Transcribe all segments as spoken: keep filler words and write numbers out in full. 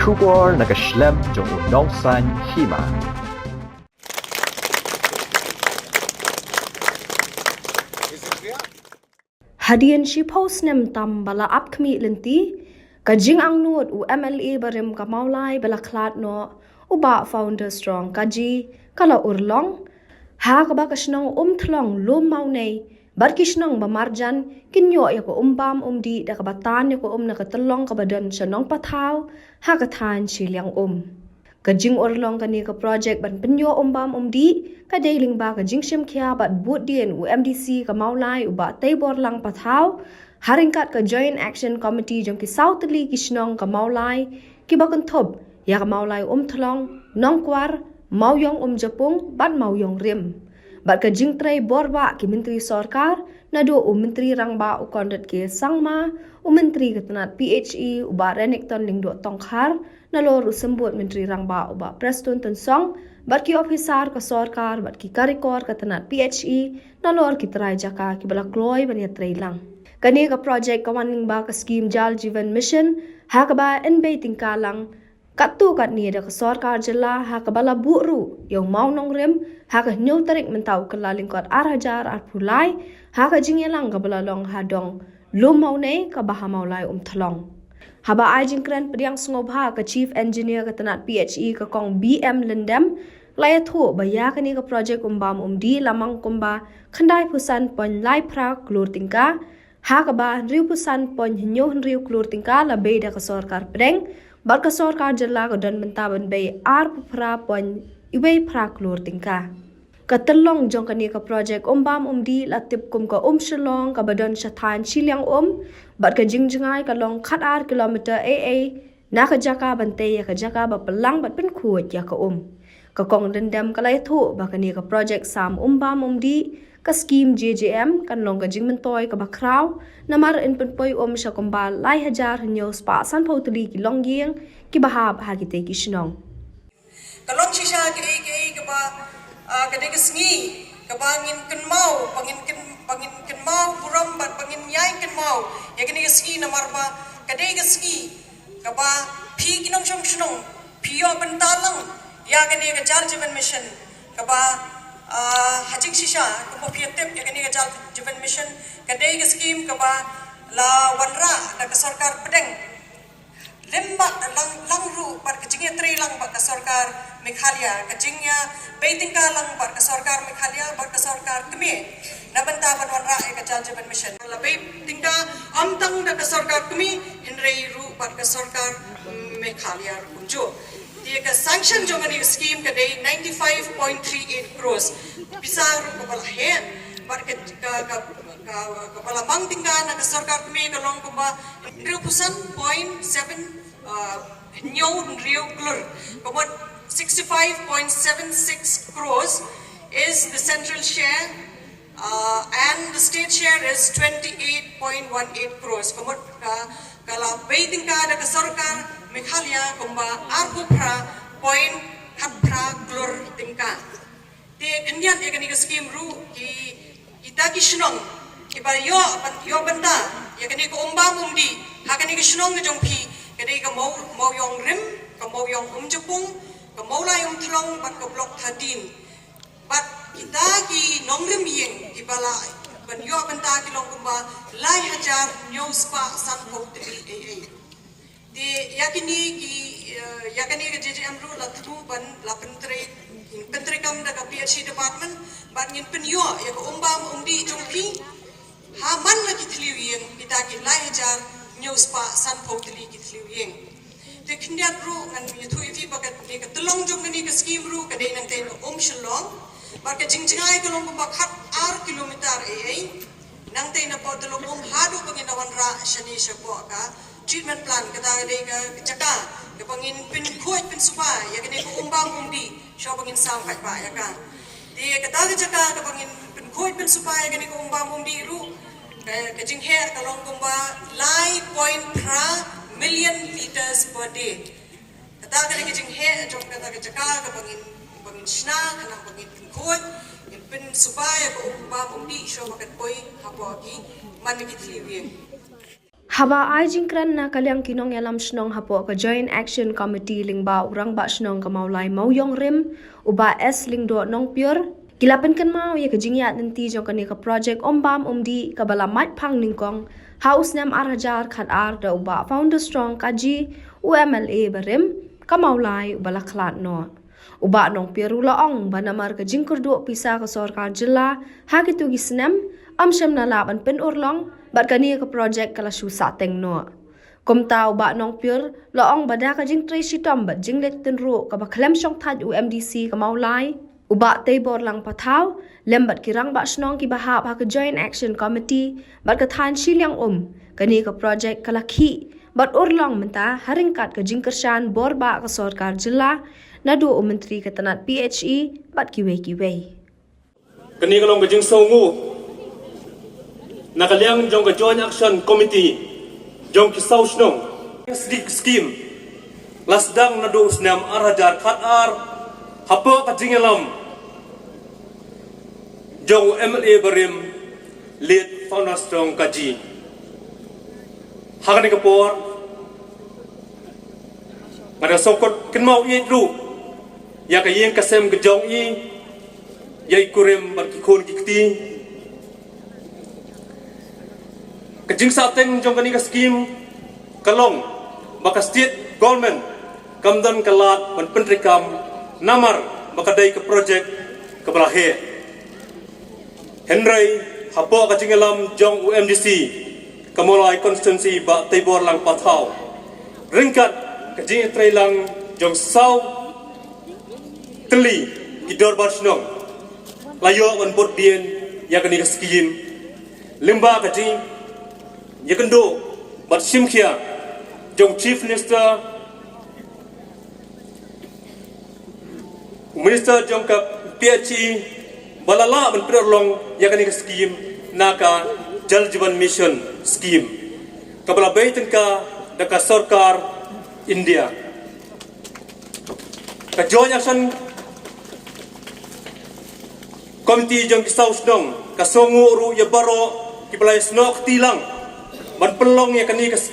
Khubor na ka shlem jong u nongsan hima. Hadien shiphew snem tam ba la ap khmih lynti, ka jingangnud u M L A barim ka Mawlai ba la khlad noh, u Bah Founder Strong Kaji, ka la urlong. Ha kaba ka shnong Umthlong, Lum Mawnei bad ki shnong ba marjan kin ïoh ïa ka um bam um dih da kaba tan ïa ka um na ka tyllong kaba don sha Nongpathaw, ha ka thaiñ Shiliang Um. Ka jingurlong kane ka projek ban pynïoh um bam um dih ka dei lyngba ka jingshim khia bad bud dien u M D C ka Mawlai u Bah Teiborlang Pathaw, ha ryngkat ka Joint Action Committee jong ki saw tylli ki shnong ka Mawlai, kiba kynthup ïa ka Mawlai Umthlong, Nongkwar, Mawiong Umjapung bad Mawiong Rim. Bad ka jingtrei bor bah ki myntri sorkar, naduh u Myntri Rangbah u Conrad K Sangma, u Myntri ka tnat P H E u Bah Renikton Lyngdoh Tongkhar, nalor u Symbud Myntri Rangbah u Bah Prestone Tynsong, bad ki ophisar ka sorkar bad ki karikor ka tnat P H E, nalor ki trai jaka kiba la kloi ban ïatrei lang. Kane ka projek ka wan lyngba ka skim Jal Jeevan Mission, ha kaba yn bei tyngka lang katto katne da ka sorkar jylla, ha kaba la buh ruh ïa u mawnongrim ha ka hynñiew tarik mynta u Kyllalyngkot ar hajar arphew lai, ha ka jingïalang kaba la long ha dong Lum Mawnei kaba ha Mawlai Umthlong. Haba ai jingkren pdiang sngewbha ka Chief Engineer ka tnat P H E ka Kong B M Lyndem, la ïathuh ba ïa kane ka projek um bam um dih la mang kumba khyndai phew san point lai phra klur tyngka, ha kaba hynriew phew san point hynñiew hynriew klur tyngka la bei da ka sorkar pdeng, bad ka sorkar jylla ka don bynta ban bei ar phew phra point wei phra klur tyngka. Ka tyllong jong kane ka projek um bam um dih la tip kum ka Um Shillong kaba don sha thaiñ Shiliang Um, bad ka jingjngai ka long khat ar kilometer ei ei na ka jaka ban tei ïa ka jaka ba pynlang bad pynkhuid ïa ka um. Ka Kong Lyndem ka la ïathuh ba kane ka projek sam um bam um dih, ka skim J J M, kan long ka jingmyntoi kaba khraw, namar yn pynpoi um sha kumba lai hajar hynñiew spah sanphew tylli ki longïing kiba hap ha kitei ki shnong. Ka long shisha kaei kaei kaba, ah, ka dei ka sngi kaba ngin kynmaw, ba ngin kyn-, ba ngin kynmaw burom bad ba ngin ïai kynmaw ïa kane ka sngi, namar ba ka dei ka sngi kaba phi ki nongshong shnong phi ïoh bynta lang ïa kane ka Jal Jeevan Mission kaba, ah, ha jingshisha kumba phi ïa tip ïa kane ka Jal Jeevan Mission ka dei ka skim kaba la wanrah da ka sorkar pdeng. Lem bad lang, lang ruh bad ka jingïatrei lang bad ka sorkar Meghalaya, ka jingïabei tyngka lang bad ka sorkar Meghalaya bad ka sorkar kmie na bynta ban wanrah ïa ka Jal Jeevan Mission. La bei tyngka ym tang da ka sorkar kmie hynrei ruh bad ka sorkar Meghalaya ruh kumjuh. Te ka sanction jong kane ka skim ka dei ninety-five point three eight crores. Pisa ruh kaba la heh bad ka, ka, ka, ka, kaba la mang tyngka na ka sorkar kmie ka long kumba hynriew phew san point seven, uh, hynñiew hynriew klur. Ka mut sixty-five point seven six crores is the central share, uh, and the state share is twenty-eight point one eight crores. Ka mut ka, ka la bei tyngka da ka sorkar Meghalaya kumba arphew phra point khatphra klur tyngka. Te khyndiat ïa kane ka skim ruh ki, kita ki shnong kiba ïoh, ïoh bynta ïa kane ka um bam um dih ha kane ka shnong ka jong phi ka dei ka Maw, Mawiong Rim, ka Mawiong Umjapung, ka Mawlai Umthlong bad ka Block thirteen. Bad kita ki nongrim ïing kiba lah ban ïoh bynta ki long kumba lai hajar hynñiew spah sanphew tylli ei ei. Te ïa kine ki, eh, ïa kane ka J J M ruh la thmu ban la pyntrei, pyntreikam da ka P H E department bad ngin pynïoh ïa ka um bam um dih jong phi ha man la ki thliew ïing, kita ki lai hajar hynñiew spah sanphew tylli ki thliew ïing. Te khyndiat ruh ngan ïathuh ïa phi ba kane ka tyllong jong kane ka skim ruh ka dei nangtei na Um Shillong bad ka jingjngai ka long kumba khat ar kilometer ei ei. Nangtei na poh tyllong um haduh ba ngin wanrah shane shapoh ka treatment plant, kata ka dei ka jaka kaba ngin pynkhuid pynsuba ïa kane ka um bam um dih shuwa ba ngin saw paidbah ïa ka. Te kata ka jaka kaba ngin pynkhuid pynsuba ïa kane ka um bam um dih ruh, ka, ka jingheh ka long kumba lai point phra million liters per day. Kata ka dei ka jingheh jong kata ka jaka kaba ngin, ba ngin shna, khnang ba ngin pynkhuid, ngin pynsuba ïa ka um bam um dih shuwa ba kan poi hapoh ki man ki thliew ïing. Haba ai jingkren na ka liang ki nongïalam shnong hapoh ka Joint Action Committee lyngba u Rangbah Shnong ka Mawlai Mawïong Rim, u Bah S Lyngdoh Nongpyiur, ki la pynkynmaw ïa ka jingïaid lynti jong kane ka projek Umbam Umdih kaba la mait phang nyngkong ha u snem ar hajar khat ar da u Bah Founder Strong Kaji, u M L A barim ka Mawlai uba la khlad noh. U Bah Nongpyiur u la ong ba namar ka jingkyrduh pisa ka sorkar jylla ha kito ki snem, ym shym la lah ban pynurlong bad kane ka projek ka la shu sahteng noh. Kumta u Bah Nongpyiur la ong ba da ka jingtrei shitom bad jingleit tynruh kaba khlem shongthait u M D C ka Mawlai, u Bah Teiborlang Pathaw, lem bad ki Rangbah Shnong kiba hap ha ka Joint Action Committee bad ka thaiñ shiliang um, kane ka projek ka la khih bad urlong mynta ha ryngkat ka jingkyrshan bor bah ka sorkar jylla, naduh u Myntri ka tnat P H E bad kiwei kiwei. Kane ka long ka jingsngewnguh na ka liang jong ka Joint Action Committee jong ki saw shnong. Sdik skim la sdang naduh u snem ar hajar khat ar hapoh ka jingïalam jong u M L A barim, Late Founder Strong Kaji. Ha kane ka por nga da sngewkut kynmaw ïeit ruh ïa ka ïing ka sem ka jong i, ïa i kurim bad ki khun ki kti. Ka jingsahteng jong kane ka skim ka long ba ka state government kam don ka lad ban pyntreikam namar ba ka dei ka projek kaba la heh. Hynrei hapoh ka jingïalam jong u M D C ka Mawlai constituency, Bah Teiborlang Pathaw, ryngkat ka jingïatreilang jong saw tylli ki dorbar shnong, la ïoh ban bud dien ïa kane ka skim lyngba ka jingïakynduh bad shimkhia jong Chief Minister, u Minister jong ka P H E, ba la lah ban pynurlong ïa kane ka skim na ka Jal Jeevan Mission skim kaba la bei tyngka da ka sorkar India. Ka Joint Action Committee jong ki saw shnong ka sngewnguh ruh ïa baroh kiba la ïasnoh kti lang ban pynlong ïa kane ka s-,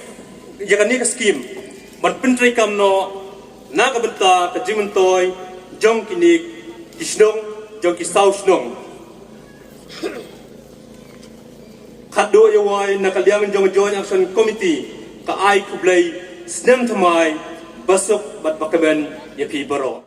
ïa kane ka skim ban pyntreikam noh na ka bynta ka jingmyntoi jong kine ki shnong, jong ki saw shnong. Khatduh ïa wai na ka liang jong Joint Action Committee ka ai khublei snem thymmai, basuk bad bakmen ïa phi baroh.